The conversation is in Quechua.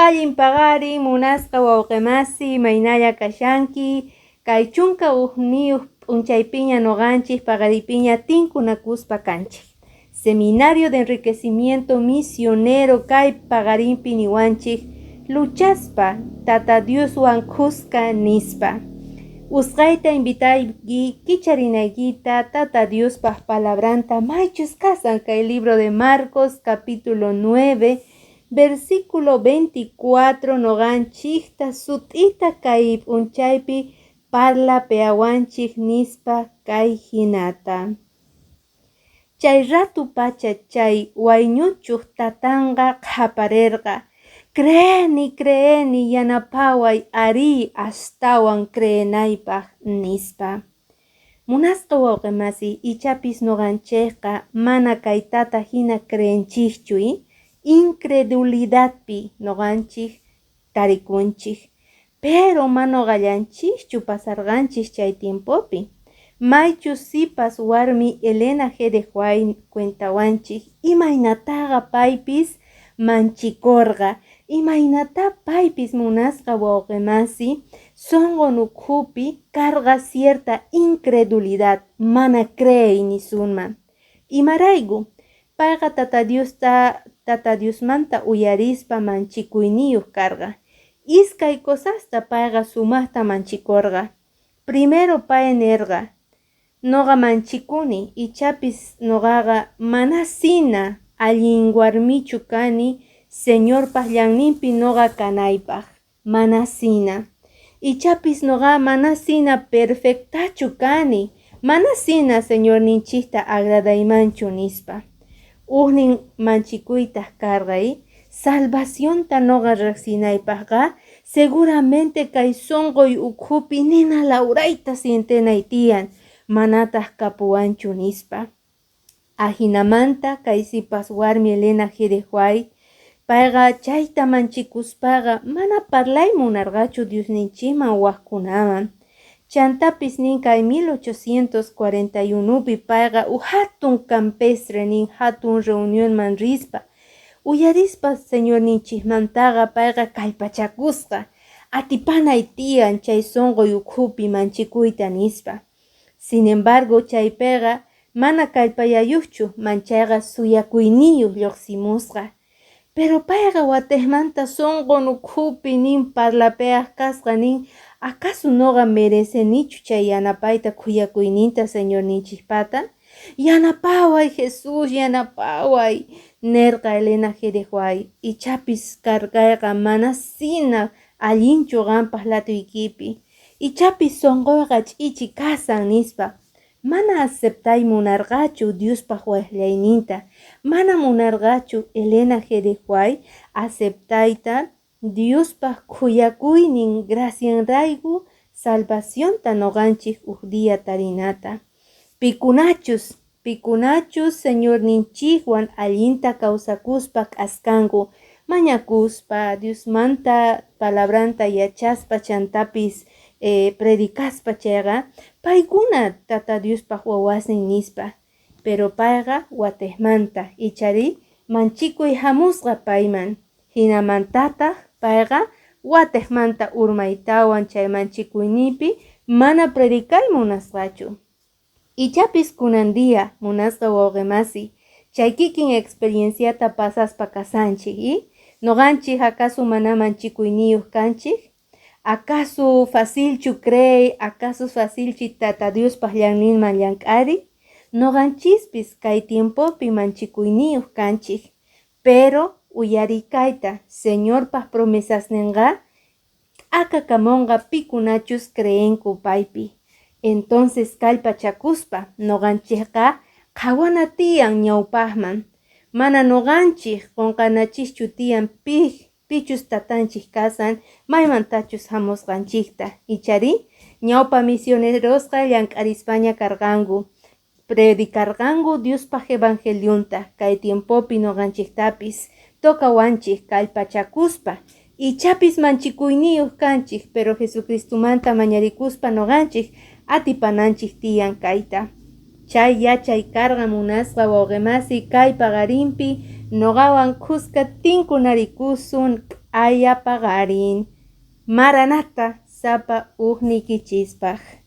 Allin paqarin munasqa wawqimasi, imaynalla kashanki? Kay 11 p'unchaypiña nuqanchik paqaripiña tinkunakuspa kanchik. Seminario de Enriquecimiento Misionero kay paqarinpi niwanchik luchaspa Tata Dioswan khuska nispa. Usqayta invitayki kicharinaykita Tata Diospaq palabranta maychus kasan kay libro de Marcos capítulo 9 versículo 24 nuqanchikta sut'ita kay p'unchaypi parlapeawanchik nispa kay hinata. Chay ratu pacha chay wayñuchuq tatanqa qhaparerqa: Creeni, creeni, yanapaway arí astawan creenaypaq, nispa. Munasqa wawqimasi, ichapis nuqanchikqa mana kay tata hina creenchikchu, incredulidadpi nuqanchik tarikunchik. Pero mana nuqallanchikchu pasarqanchik chay tiempopi. Maychus sipas warmi Elena G. de White cuentawanchik imaynataqa paypis manchikorqa, imaynata paypis munasqa wawqimasi sunqun ukhupi karqa cierta incredulidad, mana creey nisunman. Imarayku? Payqa Tata Diosta Tata Diosmanta uyarispa manchikuyniyuq karqa. Iskay cosasta payqa sumaqta manchikorqa. Primero pay nerqa: Nuqa manchikuni, ichapis nuqaqa manasina allin warmichu kani Señorpaq llanninpi nuqa kanaypaq, manasina. Ichapis nuqa manasina perfectachu kani, manasina Señorninchikta agradaymanchu nispa. Ujnin manchikuytaq karqa, salvacionta nuqa riqsinaypaqqa seguramente kay sunquy ukhupi nina lawrayta sientenay tiyan, manataq kapuwanchu nispa. Ajinamanta kay sipas warmi Elena G. de White payqa chayta manchikuspaqa mana parlay munarqachu Diosninchikman waqkunaman. Chantapis nin kay 1841pi payqa uj hatun campestre nin hatun reunionman rispa uyarispa Señorninchikmantaqa payqa kallpachakusqa atipanay tiyan chay sunquy ukhupi manchikuyta nispa. Sin embargo, chaypiqa mana kallpayayuqchu manchayqa suyakuyniyuq lluqsimusqa. Pero payqa watejmanta sunqun ukhupi nin parlapeaq kasqa nin acaso nuqa merecenichu chay yanapayta khuyakuyninta Señorninchikpata? Yanapaway Jesús, yanapaway, nerqa Elena G. de White. Ichapis karkayqa manasina allinchu qampaq latuykipi. Ichapis sunquyqa ch'ichi kasan nispa. Mana aceptay munarqachu Diospaq waqllayninta. Mana munarqachu Elena G. de White aceptayta Diospaq khuyakuynin gracianrayku salvacionta nuqanchik uj día tarinata. Pikunachus, pikunachus Señorninchikwan allinta kawsakuspa k'askanku mañakuspa Diosmanta palabranta yachaspa chantapis predicaspa chayqa paykuna Tata Diospaq wawasnin nispa. Pero payqa watejmanta ichari manchikuy hamusqa payman. Hinamantataq payqa watejmanta urmaytawan chay manchikuyninpi mana predicay munasqachu. Ichapis kunan día munasqa wawqimasi chay kikin experienciata pasaspa kasanchik, Nuqanchik acaso mana manchikuyniyuq kanchik? Acaso facilchu creey, acaso facilchu Tata Diospaq llanninman llank'ariy? Nuqanchispis kay tiempopi manchikuyniyuq kanchik. Pero uyarikayta Señorpaq promesasninqa t'akakamunqa pikunachus creenku paypi. Entonces kallpachakuspa nuqanchikqa qhawana tiyan ñawpaqman. Mana nuqanchik qunqanachikchu tiyan pichus tatanchik kasan maymantachus hamusqanchikta. Ichari ñawpa misionerosqa llank'arispaña karqanku. Predicarqanku Diospaq evangelionta kay tiempopi nuqanchiktapis tocawanchik kallpachakuspa. Ichapis manchikuyniyuq kanchik, pero Jesucristumanta mañarikuspa nuqanchik atipananchik tiyan kayta. Chay yachay karqa munasqa wawqimasi kay paqarinpi nuqawan khuska tinkunarikusun. Aya paqarin. Maranata sapa ujniykichispaq.